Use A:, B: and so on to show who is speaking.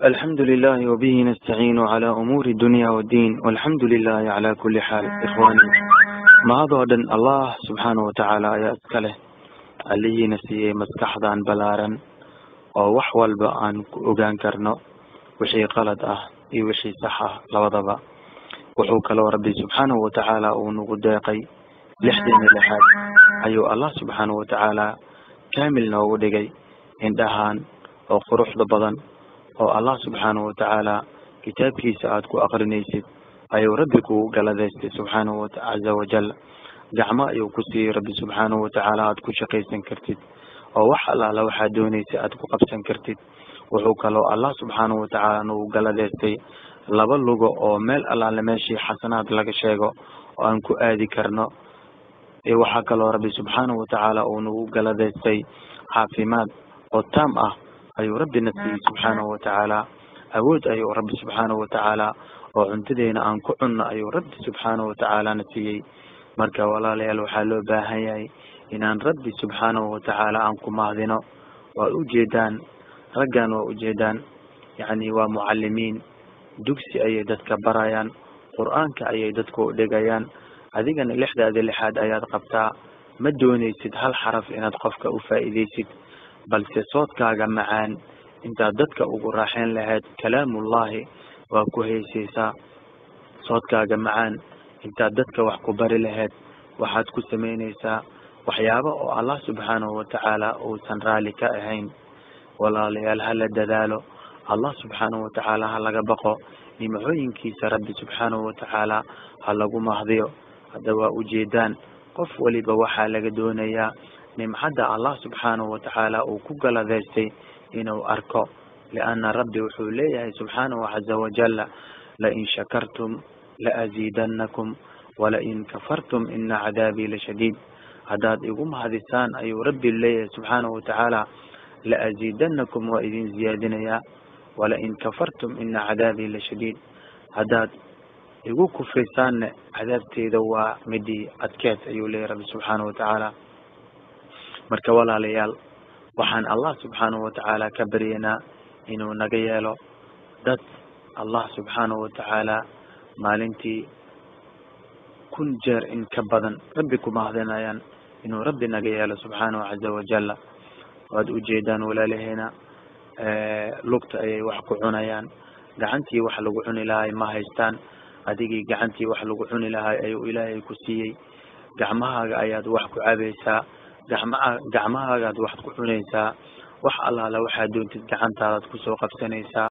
A: الحمد لله وبه نستعين على أمور الدنيا والدين، والحمد لله على كل حال. Ikhwaani, mahadoo dhan Allah subxaanahu watacaala ayaa iska leh, Allihiina siiyey maskaxdan balaaran oo wax walba aan ku ogaan karno, wixii qalad ah iyo wixii sax ah labadaba. Wuxuu kaloo Rabbi subxaanahu watacaala uu nagu deeqay lixdeena lixaad ayuu Allah subxaanahu watacaala kaamil noogu dhigay, indhahaan oo quruxda badan oo Allah subxaanahu watacaala kitaabkiisa aada ku aqrinaysid ayuu Rabbi kugu galadaystay subxaanahu caza wajal. Gacmo ayuu ku siiyey Rabbi subxaanahu watacaala aada ku shaqaysan kartid oo wax allaala waxaad doonaysa aada ku qabsan kartid. Wuxuu kaloo Allah subxaanahu watacaala nagu galadaystay laba lugo oo meel allaale meeshii xasanaad laga sheego oo aan ku aadi karno. Waxaa kaloo Rabbi subxaanahu watacaala uu nagu galadaystay caafimaad oo taam ah ayuu Rabbina siiyey subxaanahu watacaala. Awood ayuu Rabbi subxaanahu watacaala oo cuntadeena aan ku cunno ayuu Rabbi subxaanahu watacaalana siiyey. Marka walaalayaal, waxaa loo baahan yahay inaan Rabbi subxaanahu watacaala aan ku mahdino. Waa ujeedaan raggan, waa ujeedaan, yacni waa mucalimiin, dugsi ayay dadka barayaan, Qur-aanka ayay dadka u dhigayaan. Adigana lixdaada lixaad ayaad qabtaa, ma doonaysid hal xaraf inaad qofka u faa'iidaysid, balse soodkaaga macaan intaad dadka ugu raaxeyn lahayd kalaamullahi waa ku heysaysaa. Soodkaaga macaan intaad dadka wax ku bari lahayd waxaad ku samaynaysaa waxyaabo oo Allah subxaanahu watacaala uusan raali ka ahayn. Walaalayaal, hala dadaalo, Allah subxaanahu watacaala ha laga baqo, nimcooyinkiisa Rabbi subxaanahu watacaala ha lagu mahdiyo. Hadda waa ujeedaan, qof waliba waxaa laga doonayaa nimcadda Allah subxaanahu watacaala uu ku galadaystay inuu arko, lianna Rabbi wuxuu leeyahay subxaanahu caza wajalla: "Lain shakartum laaziidannakum walain kafartum ina cadaabii lashadiid." Haddaad igu mahadisaan, ayuu Rabbi leeyahay subxaanahu watacaala, laaziidannakum, waa idin ziyaadinayaa, walain kafartum ina cadaabii lashadiid, haddaad igu kufrisaanne cadaabteeda waa midii adkeed, ayuu leeyahy Rabbi subxaanahu watacaala. Marka walaalayaal, waxaan Allah subxaanahu watacaala ka baryaynaa inuu naga yeelo dad Allah subxaanahu watacaala maalintii 1000 jeer in ka badan Rabbi ku mahadinayaan, inuu Rabbi naga yeelo subxaanahu caza wajalla. Waad ujeedaan walaalaheena, lugta ayay wax ku cunayaan, gacantii wax lagu cuni lahay ma haystaan. Adigii gacantii wax lagu cuni lahay ayuu Ilaahay ku siiyey, gacmahaaga ayaad wax ku cabaysaa, gacmaa gacmahaagaad wax ku cunaysaa, wax allaala waxaad doontid gacantaadaad kusoo qabsanaysaa.